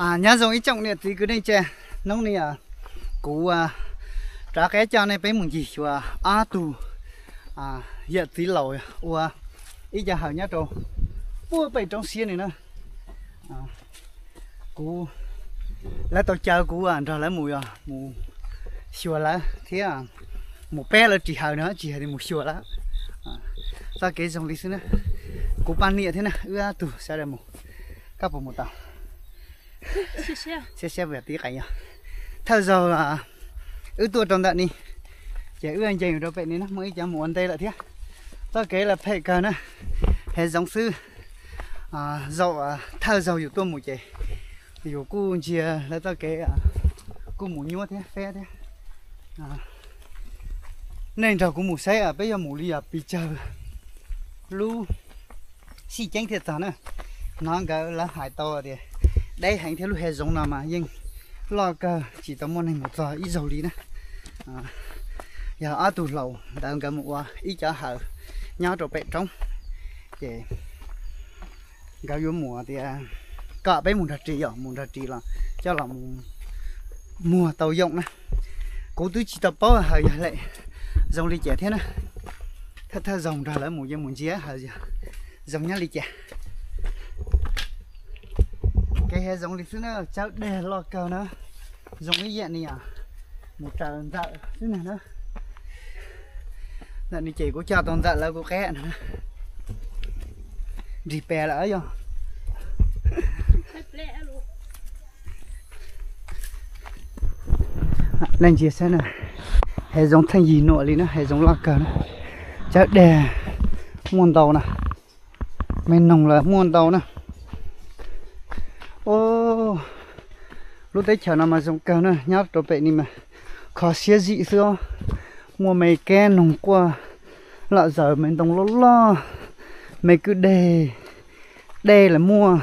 Nyob zoo ib tsoom niam txiv kwv tij neej tsa, hnub no kuv rov qab coj nej peb mus ncig xyuas ob tug yawm txiv laus ua ib co hawm nyob rau puag pem roob siab no na. Kuv, lawv tau caw kuv nrog lawv mus, mus xyuas lawv thiab mus pab lawv ris hawm no, tsis hais tias mus xyuas lawv. Txoj kev zoo li xwb na. Kuv poj niam thiab na, wb ob tug sawv daws mus. Koj puas mus tau? Siab siab, tib qees yog thawj zaug wb tuaj rau ntawm ni, ces wb nce mus rau pem ni na, muaj ib cov mus ua ntej lawm thiab. Txoj kev los phem kawg na, hev zoov xwb. Zaum thawj zaug yus tuaj mus ces yus kuj ntsia lawv txoj kev kuj mus nyuaj thiab fab thiab. Nej nrog kuv mus saib peb yuav mus li pes tsawg lub sij ceeb thiaj txog na. Hnov nkawd lawv hais tau tias deb heev thiab lub hav zoov no mas yeej loj kawg tsis tau muaj neeg mus txog ib zaug li na. Yog ob tug hluas ntawd nkawd mus ua ib cov hawm nyob rau pem roob, ces nkawd yuav mus tias kom peb mus nrog ris, yog mus nrog ris los coj los muag tau yoom na. Kuv twb tsis tau paub hawm yog lem zoo li cas thiab na. Thawj thawj zaug nrog lawv mus ces mus ntsia hawm zoo nyob li cas. Kev hev zoov li xwb na, tsawb deg loj kawg na, zoo ib yam ni mus raws ntxawm xwb na. Ntawm ni ces kuv coj tau ntxawm lawv kuv qab no, nrig pes lawm yog. Nej ntsia saib na, hev zoov theej yig nuam li na, hev zoov loj kawg na, tsawb deg muaj ntau na, me noog los muaj ntau na. Lub teb chaws no mas zoo kawg na, nyob rau pem ni mas kho siab zim xwb os. Muaj me kab noog quaj lom zaws, me ntoo loj loj, me kwj deg, dej los muaj,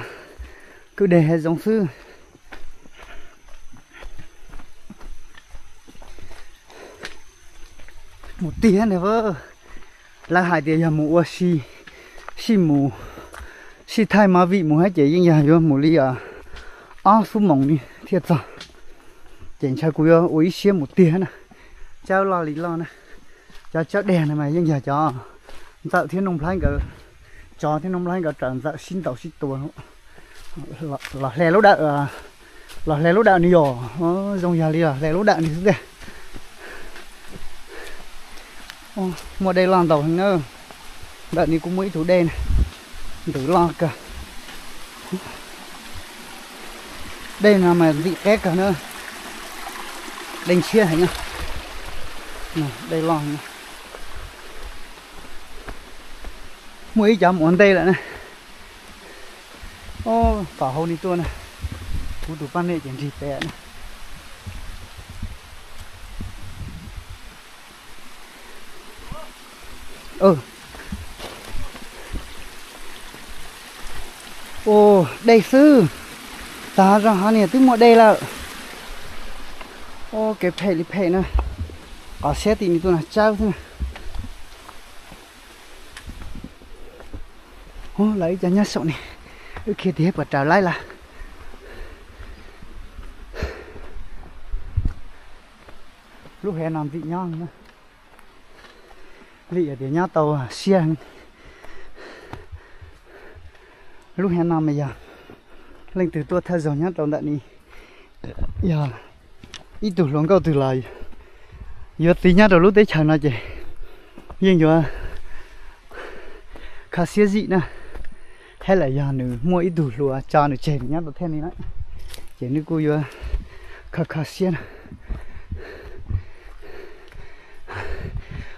kwj deg hev zoov xwb. Mus tiag ne, lawv hais tias yog mus ua si, sij mus, sij thaij movie mus hab ces yeej yog yuav mus li ob xuab moos li thiaj txog. Ces ntshe kuv yuav ua ib siab mus tiag na. Tsawb loj li loj na. Cov tsawb deg no mas yeej yog cov ntxawm thiab noog nplhaib nkawd, tsov thiab noog nplhaib nkawd raws ntxawm sib ntaus sib tua los hle lub dawm, los hle lub dawm ni yom. Zoo yog li los hle lub dawm ni xwb tiag. Muaj dej loj ntau heev na. Ntawm ni kuj muaj ib tug dej na, ntws loj kawg. Dej no mas ntxim qab kawg na, dej ntshiab heev, dej loj heev. Muaj ib cov mus ua ntej lawm na. Tom hauv ni tuaj na, kuv tus poj niam ces nrig pem na. Ua dej xwb, tag zog hov niag twb muaj dej lawm. Ua kev phem li phem na, qhov siab tim ni tuaj na tsawb xwb na. Lawv ib co nyob saum ni, wb khiav tim puas raws laib lawm. Lub hav no ntxim nyob na, vim tias nyob tau siab. Lub hav no mas yog leej twg tuaj thawj zaug nyob rau ntawm ni, yog ib tug hluas nkauj twg los yuav txiv nyob rau lub teb chaws no ces yeej yuav kho siab zim na. Hab lam yog nws muaj ib tug hluas tso nws tseg nws nyob rau thaj ni na, ces nws kuj yuav kho kho siab na.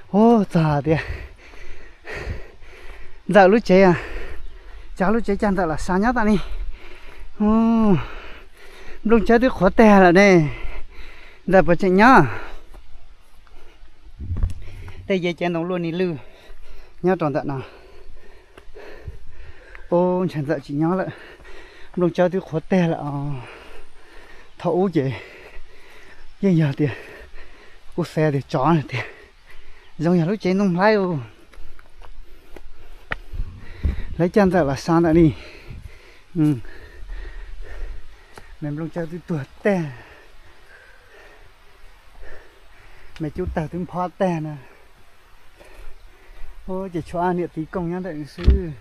Ua txog tias ntxawm lub tsev, cov lub tsev cag ntxawm los sa nyob tom ni. Nplooj tsawb twb qhuav tag lawm ne, ntxawm puas tseem nyob? Tej yev cev ntoo luaj ni lwj nyob rau ntawm no. Ub, ntshai ntxawm tsis nyob lawm, nplooj tsawb twb qhuav tag lawm os. Thaum ub ces yeej yog tias kuj xav tias tsov tiag, zoo yog lub tsev ntoo nplhaib. Lawv coj ntxawm los sa ntawm ni. Me nplooj tsawb twb tuag tag, me cub tawg twb nphob tag na. Ua ces tshuav niam txiv kooj nyob ntawm xwb.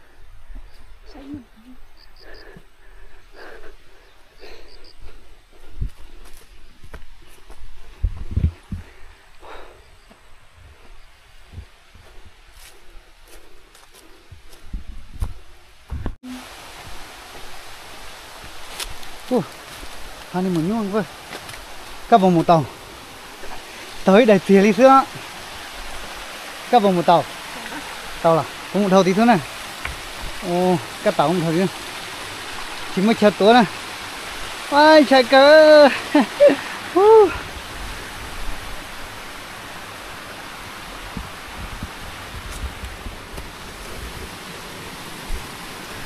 Ua, ha ni mus nyuaj, koj puas mus tau? Taug ib daim txiag li xwb. Koj puas mus tau? Tau los kuv mus dhau tid xwb na. Koj tau mus dhau tid, tsis muaj chaw tuav na. Ua, ntshai kawg.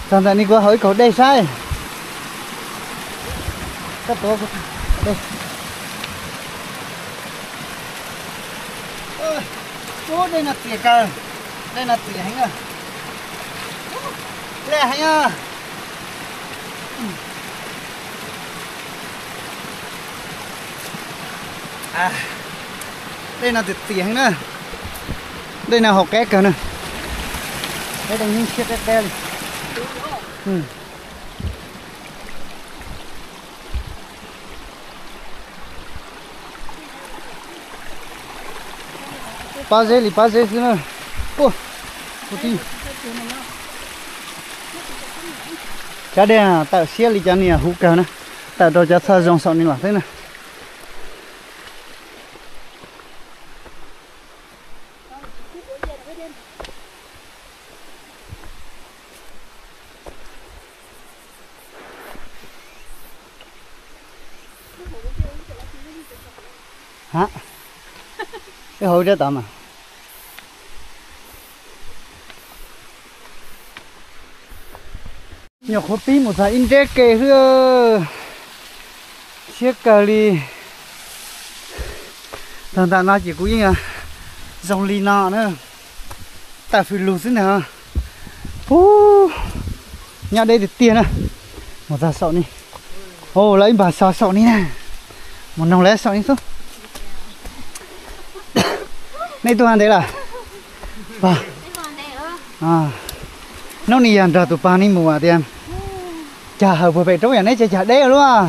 Txog ntawm no kuv hau ib kaug dej saib. Koj tuav dej. Ub, dej no txias kawg, dej no txias heev na. Lej heev na. Dej no txias txias heev na. Dej no haus qab kawg na. Dej yeej siab qab qab li. Pob zeb li pob zeb xwb na. Cov dej tawm siab li cov niag huv kawg na, tawm rau cov txhaj zoo saum ni los xwb na. Ha, wb hauv zaj tod mas. Nyuam qhuav pib mus txog ib nrab ke xwb, siab kawg li. Txog ntawm no ces kuv yeej zoo li no na, tawm fws lug xwb ntag. Ub, nyob deb tiag tiag na. Mus txog saum ni, lawv ib npag so saum ni na. Mus noog lawv saum ni xwb. Nej tuaj ntev lawm? Hnub ni yog nrog tus pog ni mus tias, cag hawm puag pem roob yog neb cag cag deb luaj.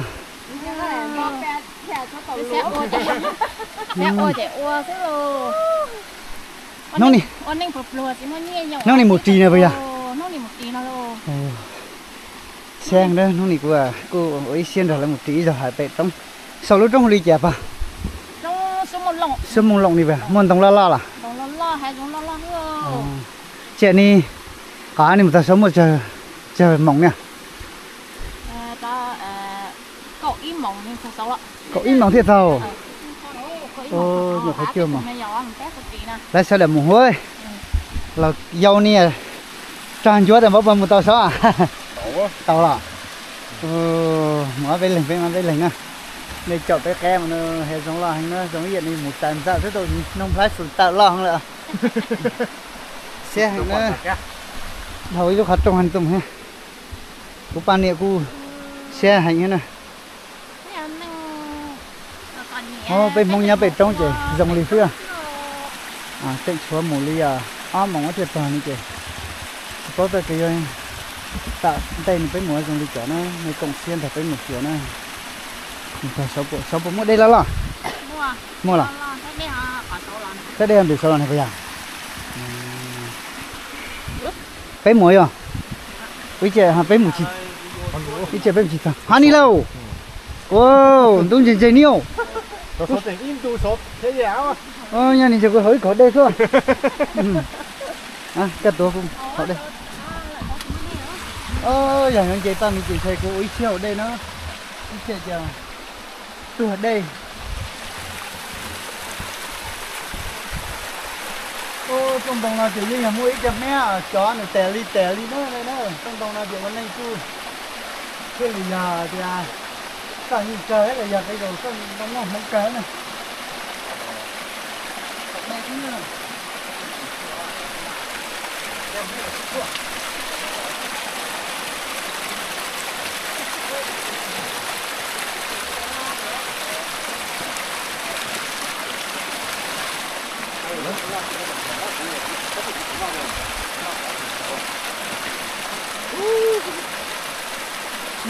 Hnub ni, hnub ni mus ris no puas yog? Siab, hnub ni kuv kuj ua ib siab nrog lawv mus ris ib zaug hawm pem roob. Saum lub roob hu li cas pog? Suab Moos Loos li puas yog? Muaj ntoo loj loj los? Tsiam ni, qhov ni mus txog saum muaj tsawg moos na? Kaum ib moos thiaj txog. Nyuam qhuav cuag moos. Lawv sawv daws mus huv, los yau niag rog ncuav tas npaum puas mus tau saum? Tau los? Mus ob peb leeg, peb ob peb leeg na. Nej caum peb qab mus no, heev, zoo loj heev na, zoo ib yam li mus tas ntxawm xwb tau, noog nplhaib fws tawm loj heev lawm. Siab heev na, dhau ib lub qhov rooj heev txoom thiab. Kuv poj niam kuj siab heev thiab na. Peb Hmoob nyob pem roob ces zoo li xwb. Tseem tshuav mus li ob moos thiaj txog no ces tsis paub tias yog tam ntej no peb mus zoo li cas na, nej koom siab nrog peb mus xyuas na. Mus txog saud puas muaj dej loj loj? Muaj los? Saib dej ntws saud los ne puas yog? Peb mus yog? Ib tsam peb mus tsis, ib tsam peb mus tsis txog ha ni lauj. Ntub ntseg ntseg ni. Yog ni ces kuv haus ib kaug dej xwb. Koj tuav kuv haus dej. Yog yuav nce toj ni ces ntshe kuv ua ib siab haus dej na. Ib tsam ces tuag dej. Ub, tsob ntoo no ces yeej yog muaj ib co hmab cov nws tes li tes li na. Tsob ntoo no ces ua neej kuj thiaj li yog tias txoj yeej kawg los yog tej zaum txoj ntoo noj hmoov kawg na.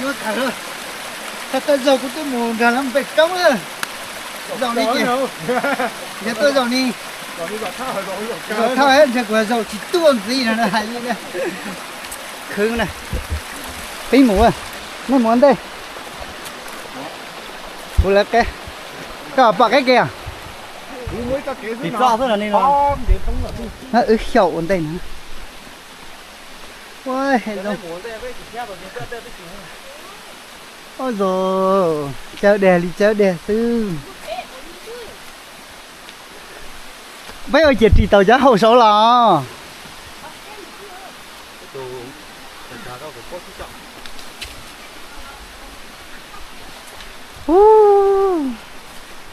Yuav kawg lawm. Tag tag zaug kuv twb mus nrog lawv pem roob lawm. Zaum no ces yog tuaj zaum ni. Zaum thawj ntshe kuv zaum tsis tuaj ntxiv no hais li na. Khwv na. Peb mus, nej mus ua ntej. Kuv lawv qeb. Koj pom qeb kiag. Wb xyaum ua ntej na. Oj, cawv deg li cawv deg xwb. Peb ua ciav ris tau cov haum saud los.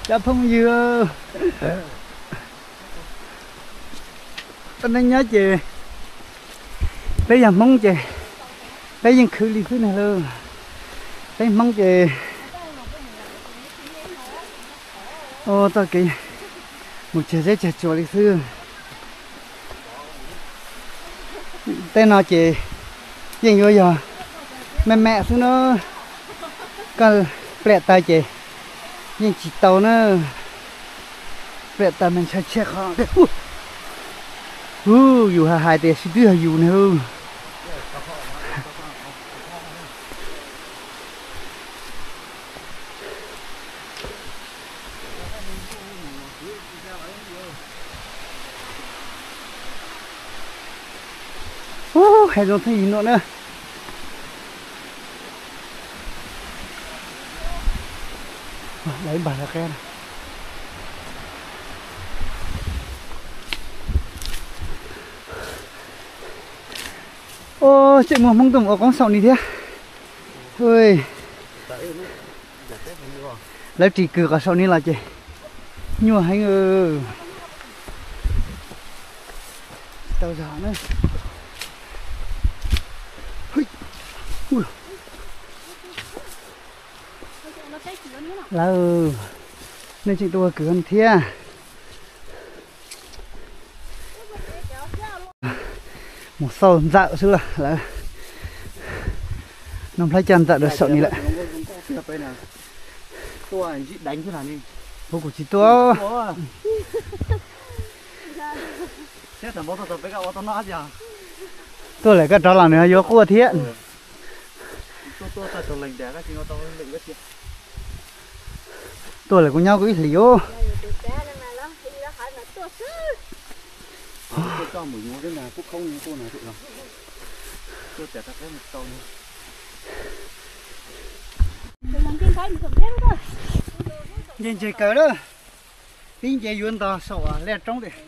Cov phooj ywg, peb nyob ces peb yog Hmoob ces peb yeej khwv li xwb na lauj. Peb Hmoob ces ua txoj kev mus cog zeb cog tsuas li xwb. Tej no ces yeej yuav yog me me xwb na. Koj pliam tas ces yeej tsis tau na. Pliam tas mas ntshai tshiab qhov. Hu, yus hais hais tias sib twb yog yus ne. Ub, hav zoov txheej yim nuam na. Lawv ib npag lawv qeb. Ub, tseem muaj Hmoob tuaj mus ua qoob saum ni thiab. Lawv ris kws qhov saum ni los ces nyuaj heev. Tsis tau zog na. Lawv, nej tseem tuaj ua kws thiab. Mus xauj ntxawm xwb lawm. Noj nplhaib coj ntxawm rau saum ni lawm. Kuv, kuv tsis tuaj. Tuaj lawm koj rov los nws yuav quaj thiab. Tuaj lawm kuv nyob kuv ib hlis os. Nce ntses kawg lawm. Pib nce yuav ntog saum liaj roob tias,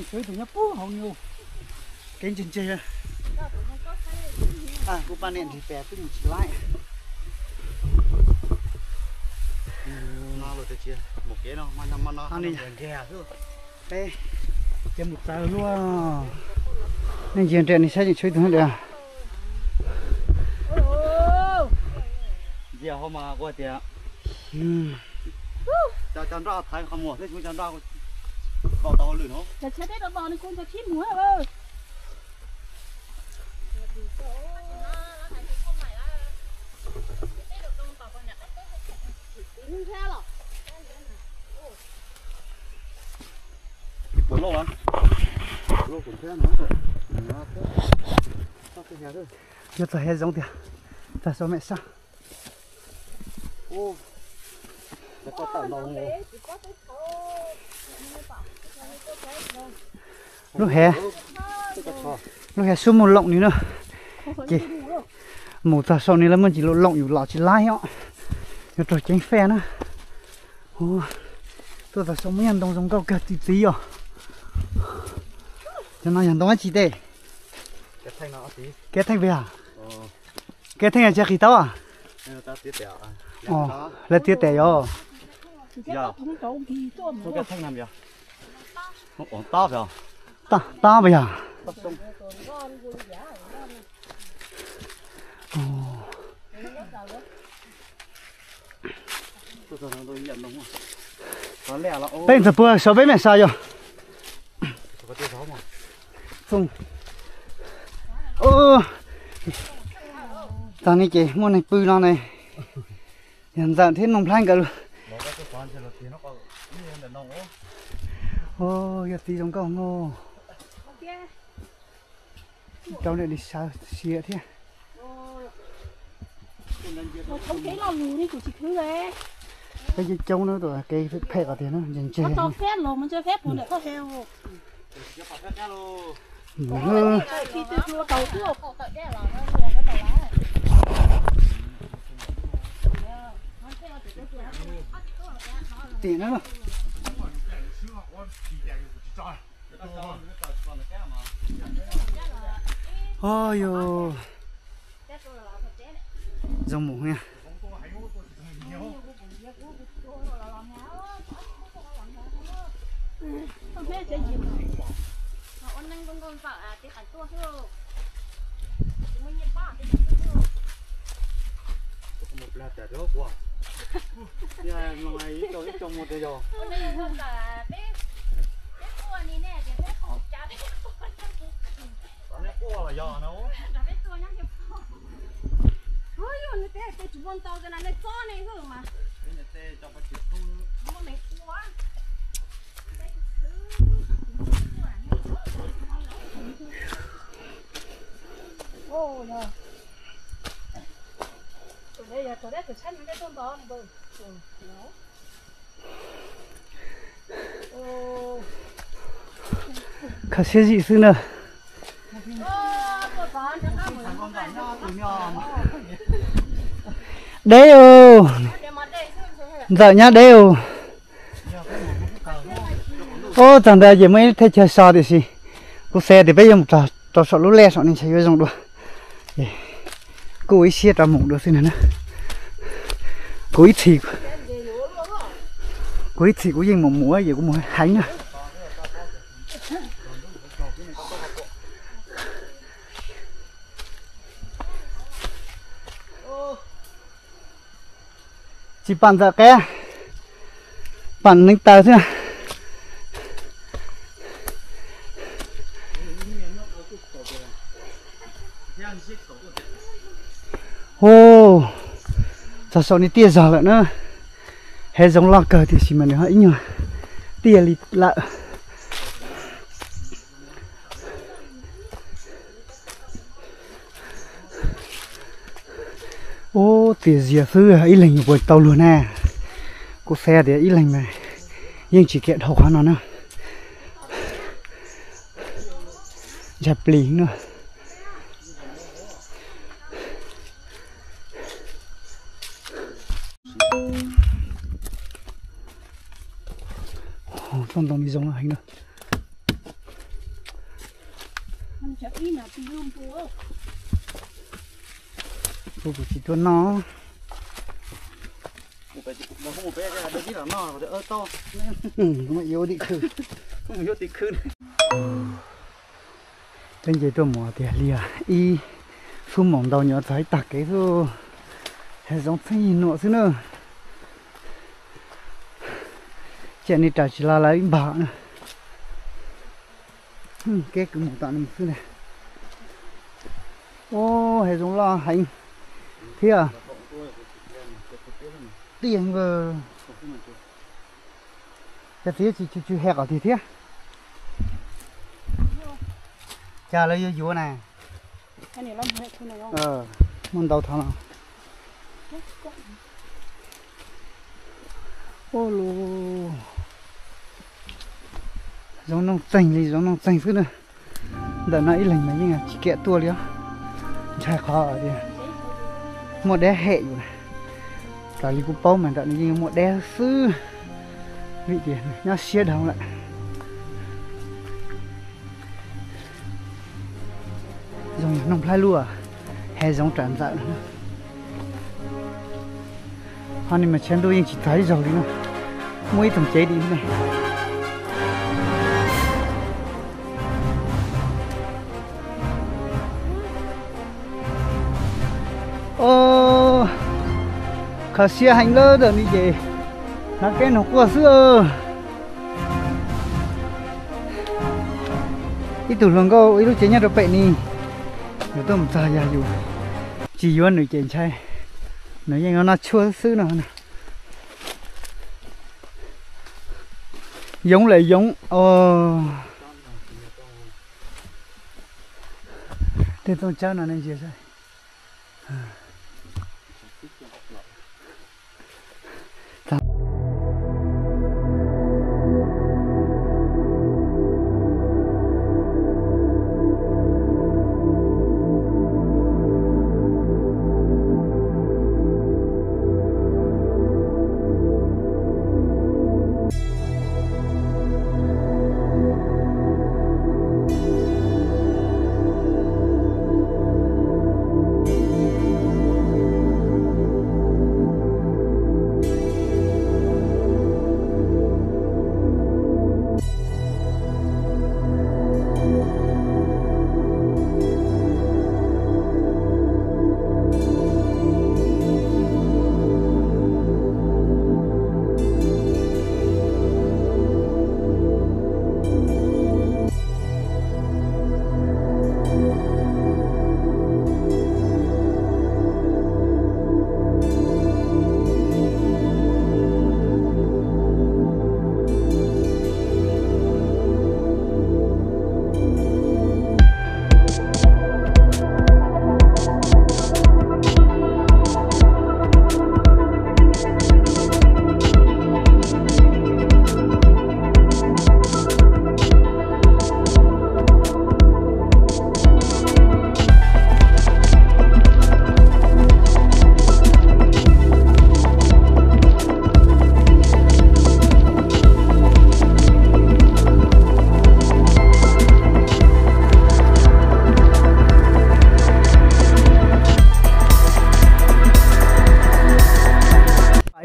tshuav ib tug nyob puag hauv no. Kev ntse ntse. Kuv poj niam nrhiav pes twb mus tsis laib. Peb ces mus txawv luaj. Nej ntsia nrem nej saib tseem tshuav ib tug nyob tias. Ntsia hauv mas kuv tias, cov nroj thaiv qhov muag thiab, cov nroj tau hauj lwm no. Yuav txog hav zoov tiag, txog saum mem sab. Lub hev, lub hev xub mus loom ni na. Ces mus txog saum ni lawv muaj ntsis loom loom yus los tsis laib os. Yuav raug ceev faj na. Tuaj txog saum muaj ntoo zoo nkauj kawg txi txiv os. Cov no yog ntoo dab tsi tej? Kev theej puas yog? Kev theej yog tsis qis taub? Lawv tias tes yog. Tab puas yog? Peb ntxog puag saum peb mem sab yog. Tag no ces muaj neeg pw no ne, yog Ntxawm thiab Noog Nplhaib nkawd lawm. Yog txiv zoo nkauj no. Rau niam li sawv siav thiab. Peb coob coob na, tus kev phem qhov tiag na, ntse ntse. Tiag na. Oj yog zoo mus. Khav siab zim xwb na. Deb os, Ntxawm nyab deb os. Ub, txog ntawd ces muaj ib thaj chaw so tiam sis kuv xav tias peb yuav mus rau saum lub lej saum ne ntshe yuav zoo dua. Kuv ua ib siab rov mus dua xwb na. Kuv ib txhis, kuv ib txhis kuv yeej mus mus ces kuv mus heev na. Tsis pam Ntxawm qab, pam neev taw xwb. Ub, txog saum ni tiaj zog lawm na. Hev zoov loj kawg tiam sis mas nws ho ib nyuag tiaj li lawm. Ub, tiaj zias xwb ib leeg yuav puas tau luag na. Kuv xav tias ib leeg mas yeej tsis kiam dhau qhov no na. Ntshai plig no. Txoj ntoo ni zoo heev na. Kuv tsis tuaj noj. Peb nce tuaj mus tiag li ib xuab moos ntau nyuam txog ib tag kev xwb. Hev zoov txheej yig nuam xwb na. Cia ni raws tsis los lawv ib npag na. Kev kwv mus tom no xwb na. Ub, hev zoov loj heev thiab. Tiaj nkaus. Cas txiv tsis tsis tsis he qhov tiag thiab. Cas lawv yuav yuav na. Muaj ntau thov no. Ua lus, zoov nooj txeeg li zoov nooj txeeg xwb na. Ntawm no ib leeg mas yeej tsis kiam tuaj li os. Ntshai qhov tias muaj dab hem yus na. Raws li kuv paub mas ntawm no yeej muaj dab xwb, vim tias nws nyob siab dhau lawm. Zoo yog Noog Nplhaib lub hev zoov ram ntxawm no. Ho ni mas tshav ntuj yeej tsis txog ib zaug li no. Muaj ib tug cev dim ne. Os, kho siab heev lawm ntawm no ces hnav keb nrog quaj xwb. Ib tug hluas nkauj ib lub tsev nyob rau pem ni, yus tuaj mus txog yog yus Tsis yuav nws ces ntshai, nws yeej yuav noj tshuaj xwb no. Yoov lawm yoov os. Tej txooj tsawb no nej ntsia saib.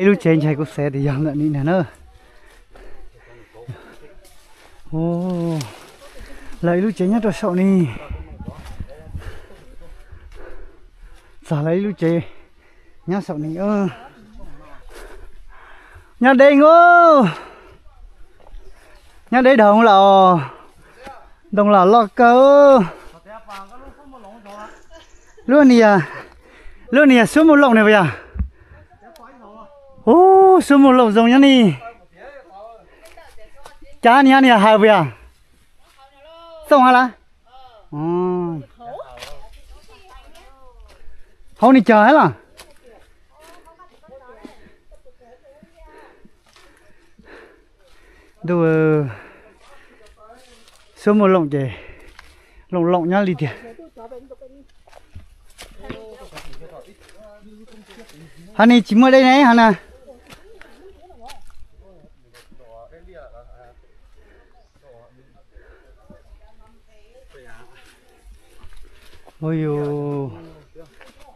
Ib lub tsev ntshe kuv xav tias yog ntawm ni na. Lawv ib lub tsev nyob rau saum ni. Txog lawv ib lub tsev nyob saum ni. Nyob deb os. Nyob deb dhau lawm os. Ntoo los loj kawg. Lub ni, lub ni yog xub mus looj ni puas yog? Ub, xub mus looj zoo nyob ni. Cab ni, ni yog hawm puas yog? Xooj hab las? Hauv ni cog hab los? Ntuj, xub mus looj ces looj looj nyob li tiag. Hov ni tsis muaj dej ne hov na. Ua yus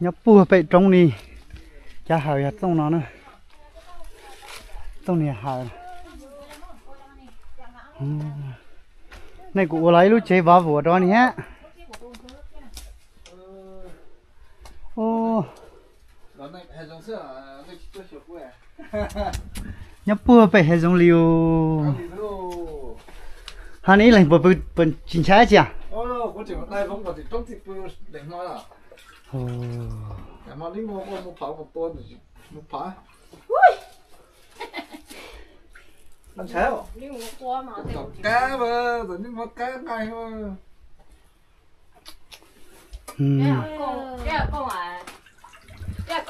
nyob puag pem roob ni, cov hawm yog txooj no na. Txooj niag hawm. Nej kuj ua los ib lub tsev vov vuam rau ni hab. Nyob puag pem hav zoov li os. Hab nej ib leeg puas tsis ntshai tsi?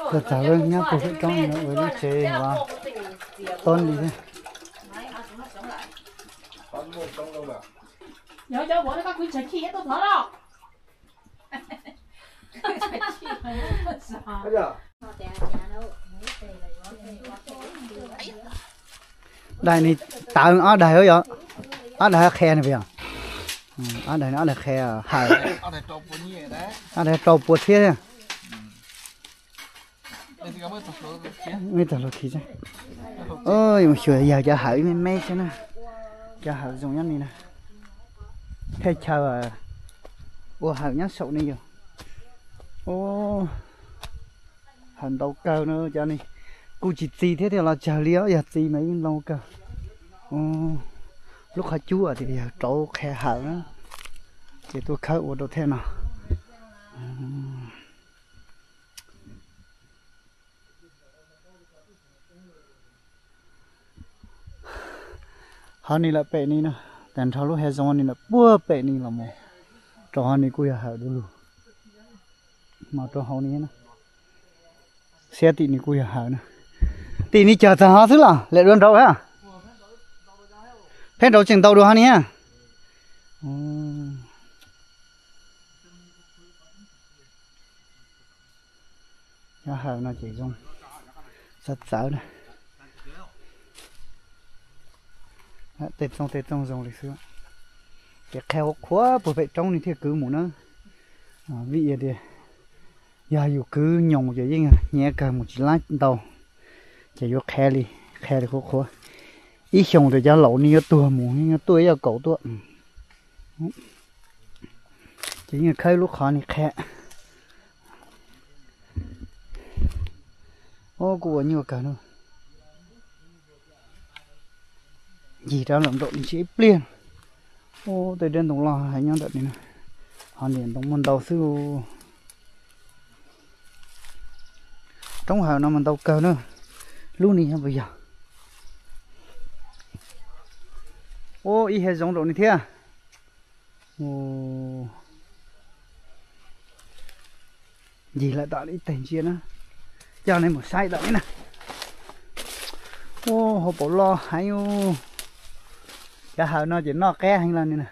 Txog txog lub nyob puag pem roob no ua lub tsev uas tob li thiab. Daim ni tawv ob daig yom, ob daig qhia ne puas yog? Ob daig, ob daig qhia hawm, ob daig rau pua txhiab thiab. Ib tag hluav khi, xyuas yog cov hawm ib me me xwb na, cov hawm zoo nyob ni na. Thaj chaw ua hawm nyob saum ni yog. Hawm ntau kawg no cov ni, kuj tsis txi thiab thiaj los tsawg li os, yog txi mas yeej ntau kawg. Lub qhov cub tias yog rau qhia hawm na, ces tuaj khawb ua rau thiaj no. Hov ni lawm pem ni na, tas nrho lub hav zoov ni lawm puag pem ni los mus rau hov ni kuj yog hawm du lug. Mas rau hauv ni na, xiab tim ni kuj yog hawm na. Tim ni cog tag hov xwb los lawm dua nraud a. Peb nraud tseem ntau dua hov ni. Cov hawm no ces zoo txawv txawv na. Tej txooj tej txooj zoo li xwb. Ces qhia qhuav qhuav puag pem roob ni thiaj kwv mus na. Vim tias yog yus kwv nyoos ces yeej hnyav kawg mus tsis laib ntau. Ces yuav qhia li, qhia li qhuav qhuav. Ib xyoos ces cov laus ni yuav tuag mus, yuav tuaj ib yam kaum tuaj. Ces yeej khawb lub qhov ni qhia. Ub, kuj ua nyuaj kawg na. Ncig rov los nraum ni tsis ib pliag. Ub, tej dab ntoo loj heev nyob ntawm ni na. Ho niam ntoo muaj ntau xwb. Roob hawm no mas ntau kawg na. Lub ni puas yog? Ub, ib hav zoov nraum ni thiab. Ncig lawm tom ib teg ntsia na, coj nej mus saib tom ni na. Ub, hauv paus loj heev. Cov hawm no ces noj qab heev los ni na.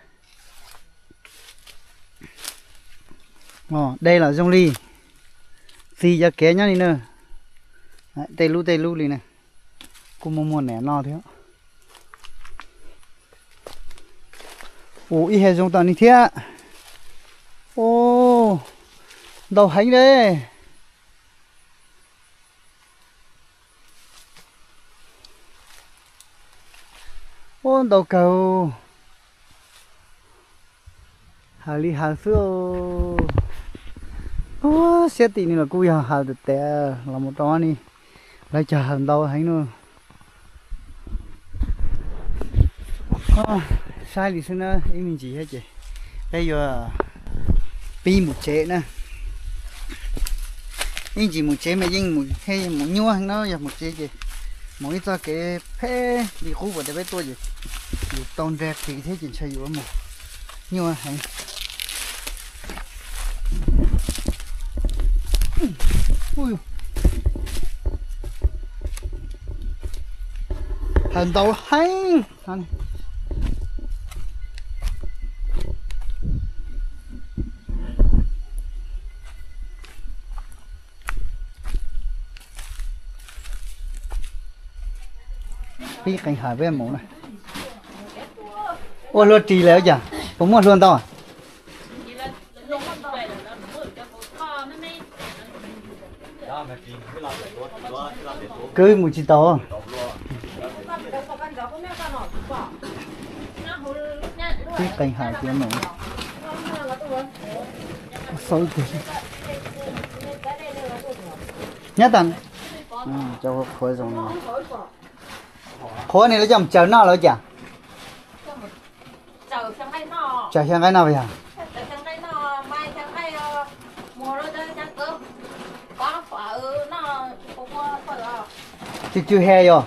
Dej los zoo li, txi cov kev nyob li na. Tej lub tej lub li na, kuj muaj muaj nas noj thiab. Ub, ib hav zoov tom ni thiab. Ub, ntau heev li. Ub, ntau kawg. Hawm li hawm xwb. Ub, siab tim ni los kuj yog hawm tiag tiag los mus rau ni. Lawv cog hawm ntau heev no. Saib li xwb na, ib me ntsis thiab ces peb yuav pib mus tsev na. Ib ntsis mus tsev mas yeej mus nyuaj heev no, yog mus tsev ces mus ib txoj kev phem li qub uas tias peb tuaj ces yus tau nra qis thiab ces ntshai yuav mus nyuaj heev. Hawm ntau heev. Pib qee hawm peb mus na. Ua hlua ris lawm cas puas muaj hlua ntau? Kwv mus tsis tau. Pib qee hawm tias mus. Nyob tas, cov qhuav zoo, qhuav ni lawv coj mus tsaws noj lawm cas? Tsaws xyaw nqaij noj yog? Tsw tsw he yog?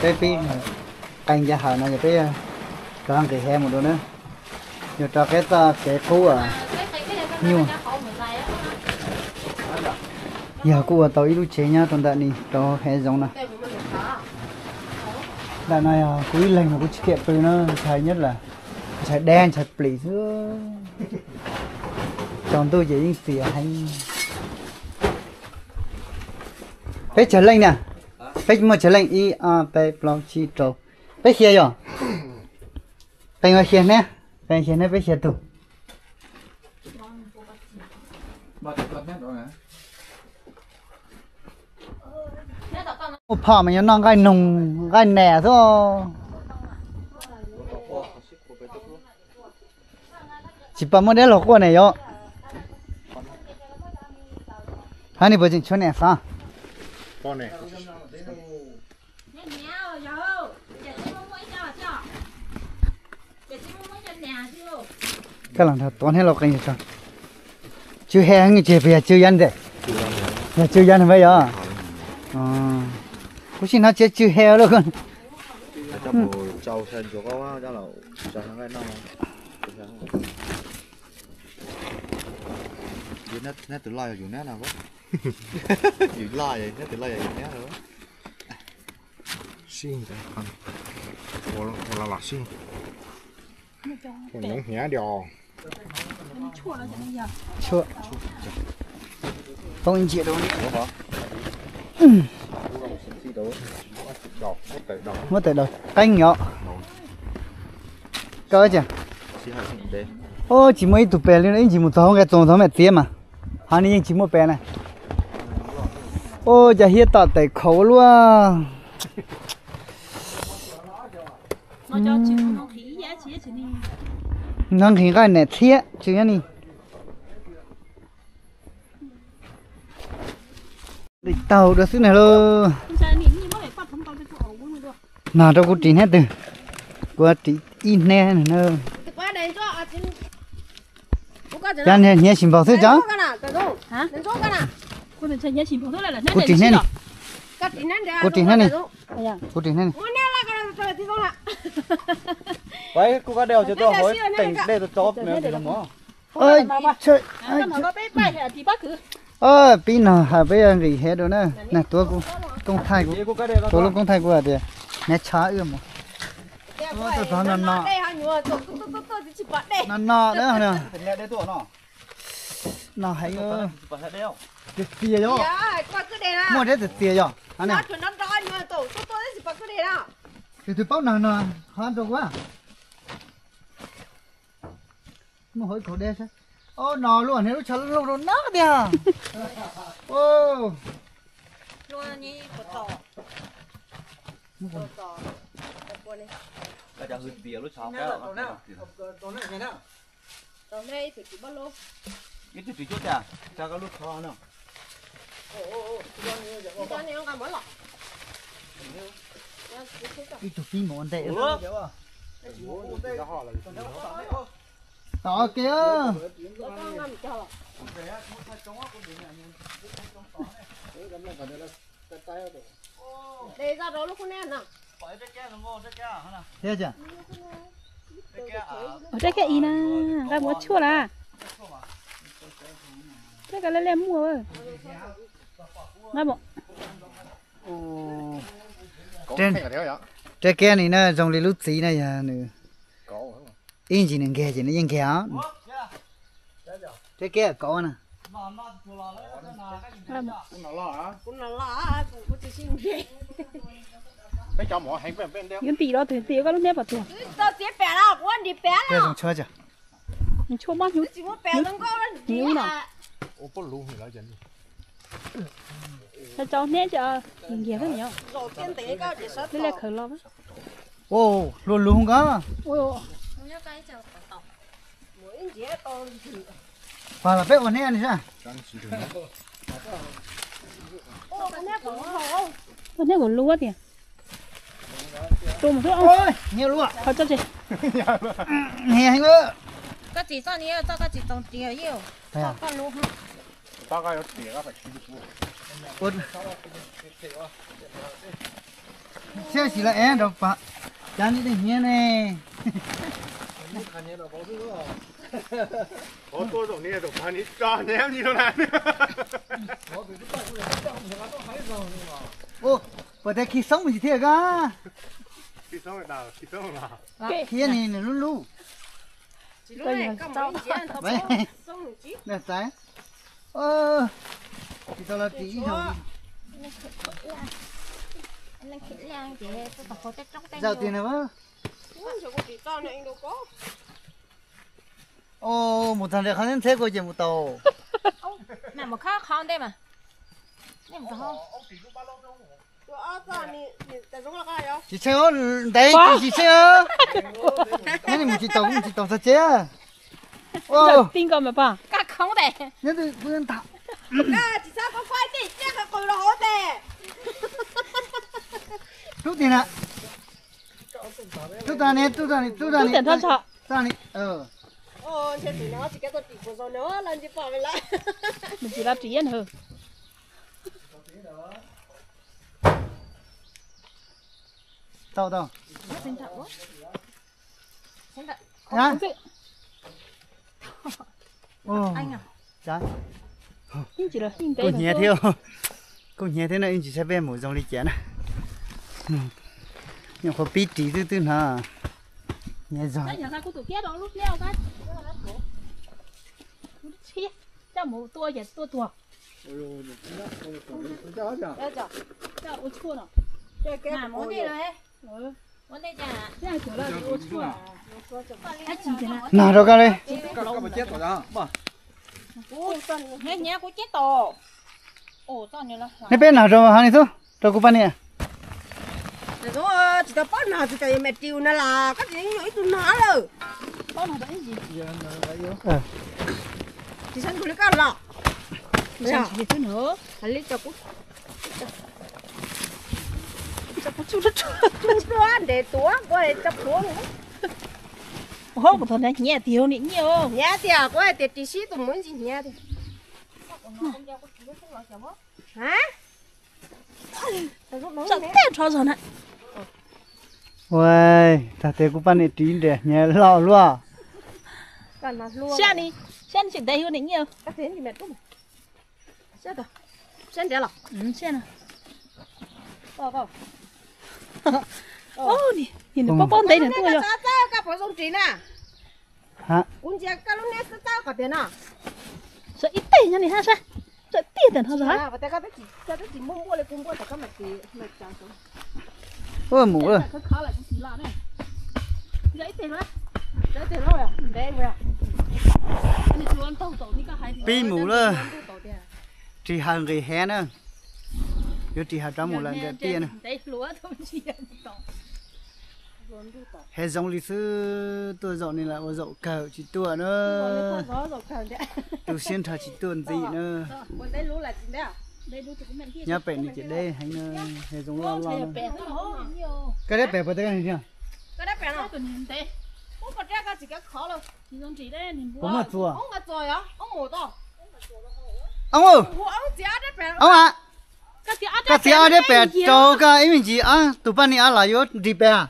Peb pib qee cov hawm no yog peb rov nqis he mus dua na. Yuav rov qeb txoj kev qub nyuaj. Yog kuj ua tau ib lub tsev nyob rau ntawm ni rau hev zoov no. Ntawm no yog kuv ib leeg mas kuv tsis kiam pw na, ntshai nyob lawm, ntshai dab ntshai plis xwb. Tsaus ntuj ces yeej txias heev. Peb tsawg leej na? Peb muaj tsawg leej? Ib, ob, peb, plaub, tsib, rau. Peb xya yog? Qee xya hnab, qee xya hnab peb xya tug. Muaj phom mas yog noj nqaij noog nqaij nas xwb. Tsis pom muaj dab laug quaj ne yom? Hab ni puas tseem tshuav nas xav? Koj los nrog tuav hnab lauj qee. Tsw he heev ces puas yog tsw yab ntxim? Yog tsw ya nws mas yog. Kuv tsis hnov tsis tsw he lawm. Neb tus loj yog yus neb no. Yus loj, neb tus loj yog yus neb. Sib, ua los sib. Hnyav diam. Tshuaj. Poob ntsia rau. Muab tawm daus qeeb yom. Koj cia. Ua tsis muaj ib tug pes li no, ib ntsis mus txog hauv nqe txoos txog mem txiav mas. Hov nws yeej tsis muaj pes na. Ua cas hiab tom tawm khaum luaj. Nqhis nqaij niam thiab tsw nyob ni. Taug dua xwb na lauj. Nag rau kuv ris hnab twg, kuv ris ib hnab na. Cov niag hniav sis npaug xwb cov. Kuv ris hnab ni. Kuv ris hnab ni. Kuv ris hnab ni. Peb kuj kab dej os, cov tuaj hauv teem dej tau tso. Pib no has peb nqis hev dua na, nag tuav kuv, koob thaij kuv, tuav lub koob thaij kuv hais tias hniav tshav wb mus. Tuaj txog no no, no no na, no heev. Txias txias yog, muaj deb txias txias yog. Tus twg paub nag no, qhov rau kuv. Muaj hauv ib kaug deb saib. Au, no lub hniav lub tshav loj rau nab tiag. Ib tug ris cuab tas, tsa koj lub qhov no. Ib tug pib mus ua ntej. Tom kev. Thiab, rab kiab i na, nqa mus ua tshuaj lawm. Thiab ka laj liaj muaj. Nqa mus. Rab kiab ni na zoo li lub txiv na yog nws. Ib ntsis nws nkiag ces nws yeej nkiag os. Rab kiab kauv na. Yuav ntim los tus ntim koj lub hnab pom tuag. Nws tshuaj mob hnyuv, hnyuv no. Tsa tsau hnab ces nkiag xwb, neb liaj khaws los. Ua luaj lug nkaus. Pab los peb ua hnab ni saib. Ua hnab kuv luaj tiag. Tus mus xwb. Hnab luaj. Qhov tso tseg. Hnab heev lawm. Koj tsis txoj ni, txoj koj tsis txaus ris yeej. Koj lub. Siab sis los ev rau pab, cov ni tej hnab ne. Puas tias khi xoob mus tsis thiaj koj? Khi ni nws lub lub. Tsis tau los ris ib zaug. Zaum tiag na. Mus txog ntawm qhov ntxheb kuv ces mus tau. Tsis tsheej, ntev tsis tsheej. Neb mus tsis tau, mus tsis tau txog tsev. Tub tiag na. Tub tas ni, tub tas ni, tub tas ni. Nws tsis los ris na. Tau tau. Hả? Ồ, anh à? Kuv hnyav thiab, kuv hnyav thiab no, ib ntsis saib peb mus zoo li cas na. Nyuam qhuav pib ris twb twb hnov hnyav zog. Nag rau koj li. Neb peb nag rau hov ni xwb, rau kuv poj niam. Tsis tau paub nag, tsis tau yuav me triu na las, koj tsis nyuam ib tug nag lawm. Tsis txhob nrug li koj los. Hais li tso kuv tsuj tsuj ntev tuav kuv tso plhuav. Ua kuv thaum hnyav tiag niam nyiaj. Hnyav tiag, kuv hais tias ris sib tus mus ntsis hnyav tiag. Txawm tag nrho zog na. Ua, tag tes kuv poj niam ris nres hnyav loj luaj. Siab ni, siab ni tsis ntev hu niam nyiaj. Siab na. Nws paub paub ntev nws tuaj yog. Ua ib teg nyob ni hab sab, txawm tiag tam nrho zog. Ua mus lawm. Pib mus lawm. Ris haws nqis hev na. Yuav ris haws rov mus lawm nram tiaj na. Hev zoo li xwb, tuaj zaum ni lam ua zaum kawg tsis tuaj na. Tu siab nrho tsis tuaj ntxiv na. Nyob pem nws ces deb heev na, hev zoo loj loj na. Koj dab pem puas tau koj niag? Puas muaj txuas? Oob, oob a, koj txiav ob dab pem rau koj ib me ntsis, tus poj niam los yuav nris pem.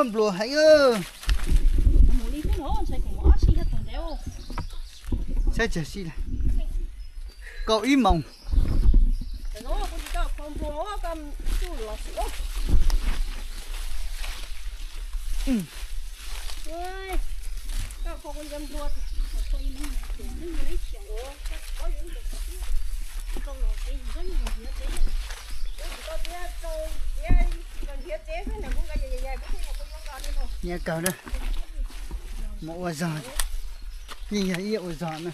Nplua heev. Saib tsawg sib, kaum ib moos. Nyiam kawg na, mus ua zog, yeej yog ib ua zog na.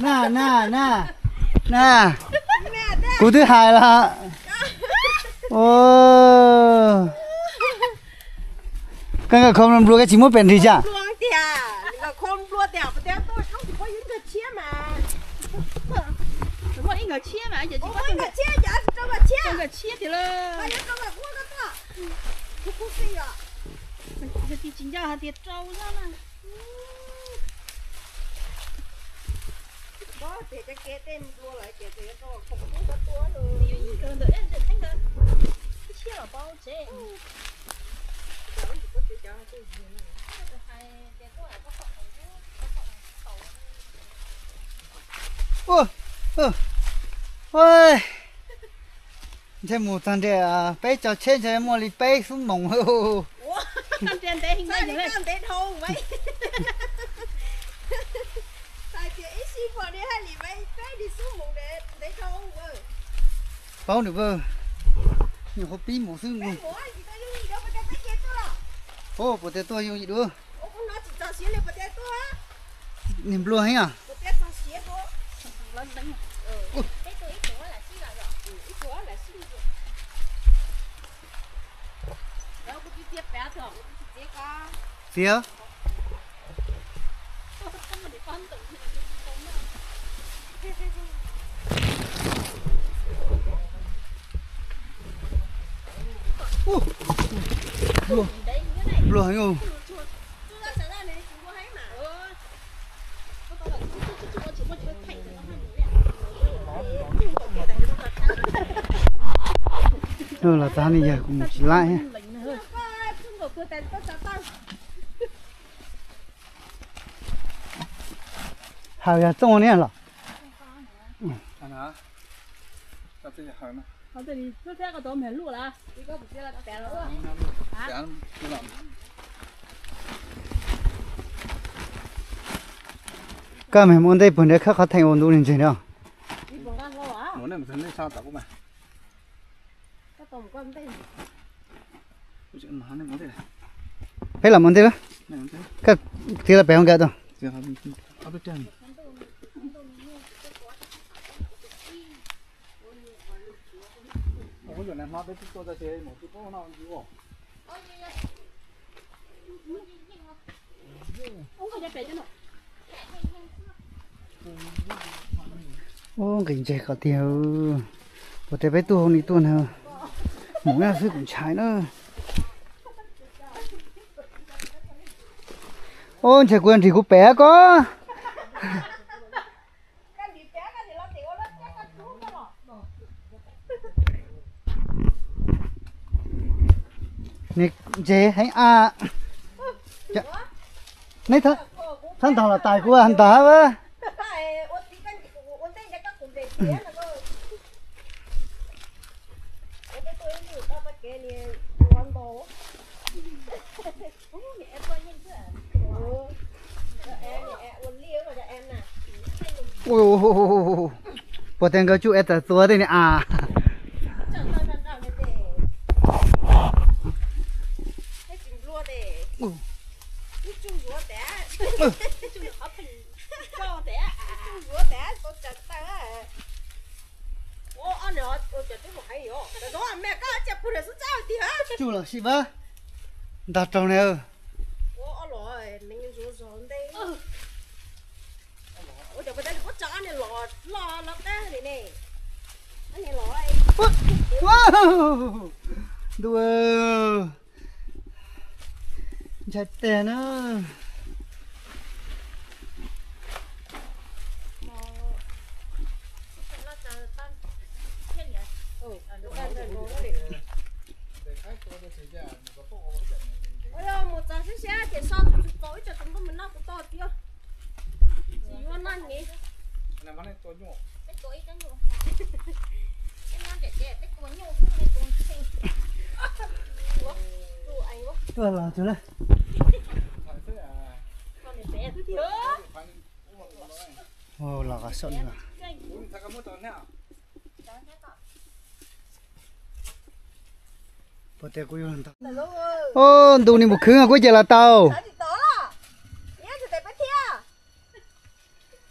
Na na na na, kuv twb hais los. Koj nkawd kho nplua koj tsis muab pem nrig tsam? Tsis nco hais tias rau zog na. Ntshe mus txog nram peb tso tsheb ntshe muaj li peb xuab moos. Paub nws, nyuam qhuav pib mus xwb. Puas tias tuaj yooj yim dua? Niag nplua heev os. Txiv. Pluag heev. Los txog ne yog kuv mus tsis laib. Hav yog txooj niaj los. Koj me muaj ntej puag nrad khawb qhov theem ua ntu ntseg na. Peb los mus ntej lawm. Koj txiv los pem hauv nkawd tau. Ub, nqis ntseg kom tiag. Puas tias peb tuaj hauv ni tuaj na. Mus xwb kuv ntshai na. Ub, ntshai kuv nrig kuv pem koj. Nws ntse heev a. Neb thab ntog los tais kuv ntog a. Puas tias nkawd tsuj es tawm tuav tej ni a. Tsuj los sim vaj, ntog raug na. Ntuj, ntshai tiag na. Mus txog siab siab ces so tsis tau ib co tus nplooj me no kuv tau tiag. Tsis yuav noj ne. Tuaj los tsuag na. Los qhov saum no. Ntu ni mus khwv kuv ces los tau.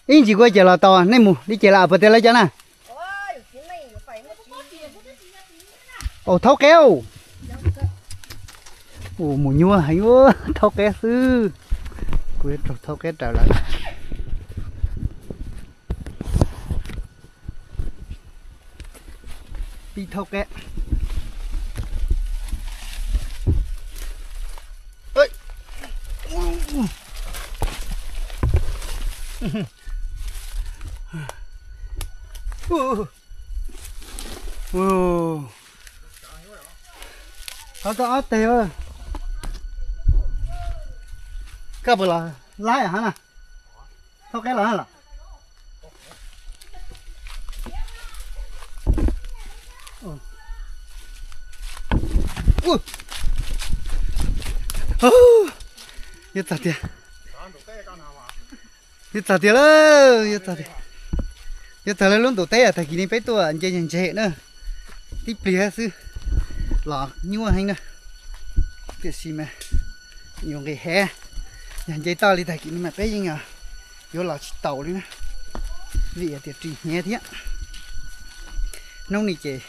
Ib ntsis kuv ces los tau, nej mus li ces los puas tias lawv cov na. Au, thaub qeb. Mus nyuaj heev, thaub qeb xwb. Kuv yuav raug thaub qeb raws lawm. Pib thaub qeb. Qhov tau ob teg. Koj puas los laib hab na? Thaub qeb los los. Yuav txog tiag. Yuav txog tiag lawm, yuav txog tiag. Yuav txog lawv lub ntuj teb, tag kis ne peb tuaj nce ntse na. Tib pliag xwb los nyuaj heev na. Tiam sis mas yuav nqis heev, yog nce toj li tag kis no mas peb yeej yuav los tsis taus li na, vim tias ris hnyav thiab. Hnub no ces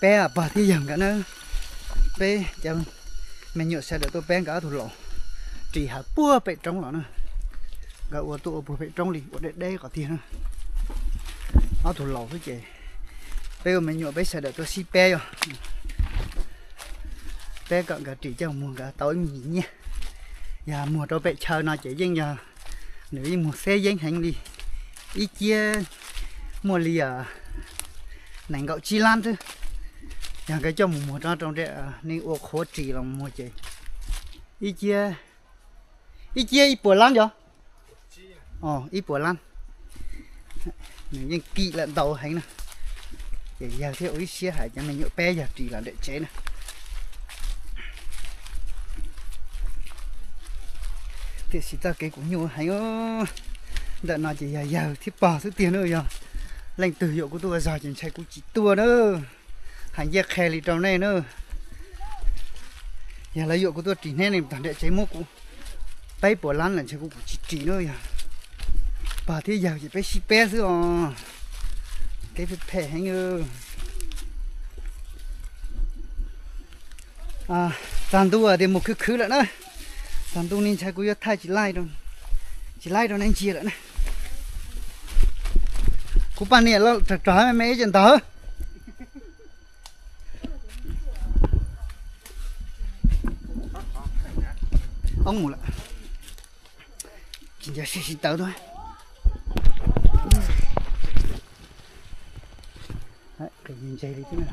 peb pog thiab yawg nkawd na, peb cov Me nyuam sawv daws tuaj peb nkawd ob tug laus ris hav puag pem roob los na. Nkawd ua tuaj ua puag pem roob li ua deb deb qhov tiag na. Ob tug laus xwb ces peb ua me nyuam peb sawv daws tuaj sib peb yog peb kom nkawd ris coj muag nkawd tau ib me nyiaj. Yog muag rau pem chaw no ces yeej yog nws yeej muag xeb yeeb heev li. Ib ciab muaj li nees nkaum tsib lab xwb. Yog nkawd coj mus muag rau rau nej ua qhuav ris los muag ces ib ciab, ib ciab ib puas lab yog ib puas lab. Nws yeej kim lawm ntau heev na. Ces yawg thiaj ua ib siab hais cov me nyuam peb yawg ris los ntawm tsev na. Tiam sis txoj kev kuv nyuaj heev, ntawm no ces yog yawg thiab pog xwb tiag na. Yog leej twg yuam kuv tuaj ua zog ces ntshai kuv tsis tuaj na. Hais ncaj qha li rau nej na, yog lawv yuam kuv tuaj ris hnab ne tog nram tsev muab kuv peb puas lab lawm ntshai kuv kuv tsis ris na. Yog pog thiab yawg ces peb sib peb xwb os. Kev phem phem heev. Txog ntu tias mus khwv khwv lawm na. Txog ntu ne ntshai kuv yuav thaij tsis laij, tsis laij rau nej ntsia lawm na. Kuv poj niam los rog rog me me ib ce ntawd. Oob mus lawm. Tsis nco sib sib tawv tuaj. Qis ntse li thiab.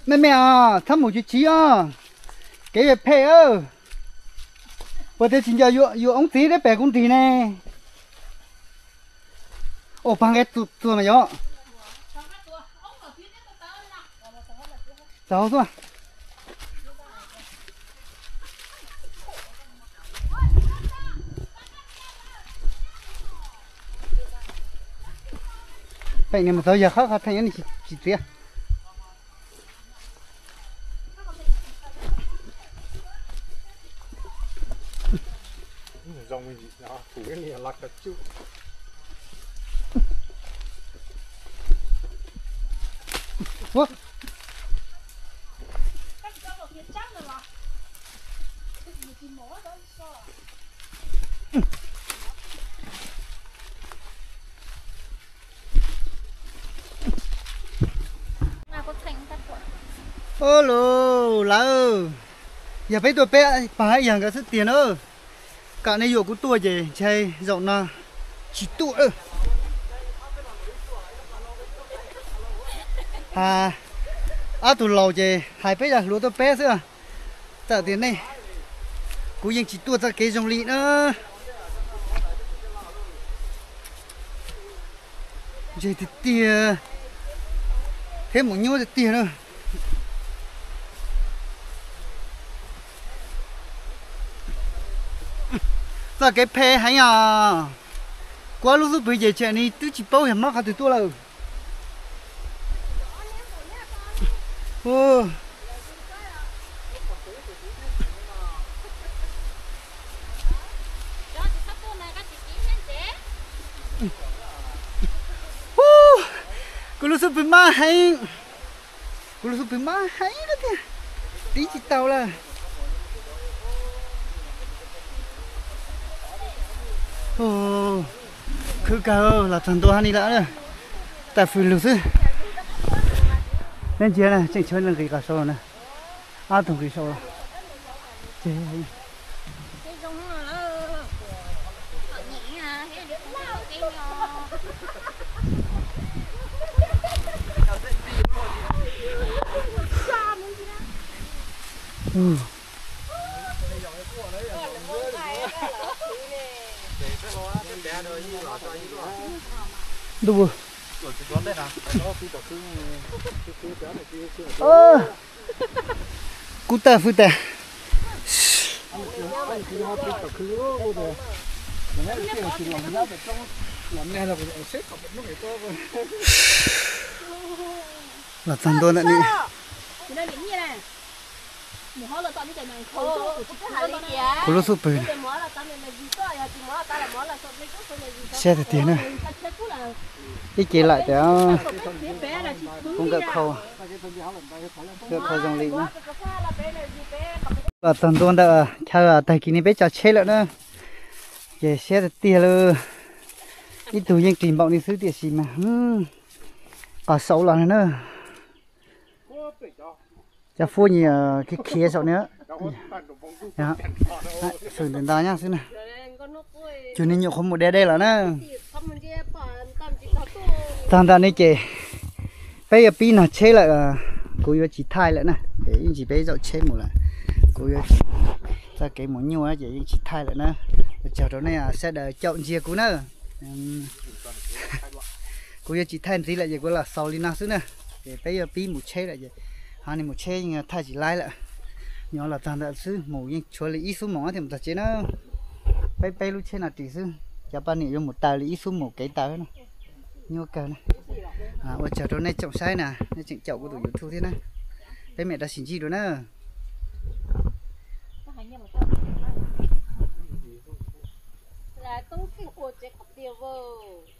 Me me os, txhob mus tsis tsiv os. Kev phem phem. Puas tias tsis nco yuav oob txiv thiab pem kuv nrig ne. Ua pag nqe txuas mas yog txaus xwb. Pem ne mus txog yog qhov qhov theej nws tsis txiav. Ua lus lawm, yog peb tuaj peb pog hab yawg nkawd xwb tiag na. Kom nej yuam kuv tuaj ces ntshai zaum no tsis tuaj. Ob tug laus ces hais peb yog hluas tuaj peb xwb. Txawm tias nej, kuv yeej tsis tuaj txoj kev zoo li na. Ntse tiag tiag thiab mus nyuaj tiag tiag na. Txoj kev phem heev os. Kuv ob lub xub pwg ces tsam ne twb tsis paub yog mob qhov twg tuaj lawm. Kuv lub xub pwg mab heev. Kuv lub xub pwg mab heev tiag, tib tsis tau lawm. Khwv kawg los txog ntua hab ni lawm. Tawm fws lug xwb. Neb ntsia na, tseem tshuav nqis qos saud na. Ob tug nqis saud. Ntuj, kuv tawm fws tas. Los txog ntua ntawm ni. Kuv lub xub pwg na. Siab tiag tiag na. Ib ce laim tias kuv nkawm khau, nkawm khau zoo li na. Los txog ntua ntawm chaw tag kis ne peb tso tsheb lawm na. Ces siab tiag tiag li. Ib tug yeej ris npaum li xwb tiam sis mas qos xauv los na. Cov fuab nyias khiav khiav saum ni. Xwm ntawm ntawd nyob xwb na. Cuag ne nyuam qhuav mus de dej los na. Tag ntawm ne ces peb yuav pib nag tsheb lawm. Kuv yuav tsis thaij lawm na, ces ib ntsis peb zaum tsheb mus lawm. Kuv yuav txoj kev mus nyuaj ces yeej tsis thaij lawm na. Ua tsaug rau nej sawv daws caum ntsia kuv na. Kuv yuav tsis thaij ntxiv lawm ces kuv los xaus li no xwb na. Ces peb yuav pib mus tsheb lawm ces ho ne mus tsheb yeej thaij tsis laib lawm. Nyuam los txog ntawm xwb, mus yeej tshuav li ib xuab moos thiaj mus txog tsev na. Peb peb lub tsheb no ris xwb, cov poj niam yuav mus taws li ib xuab moos kev taws na. Nyuaj kawg na. Ua tsaug rau nej tsoom saib na, nej tseem caum kuv tus YouTube thiab na. Peb mam rov sib ntsib dua na. Toob keej ua tsev qhov tiag vau.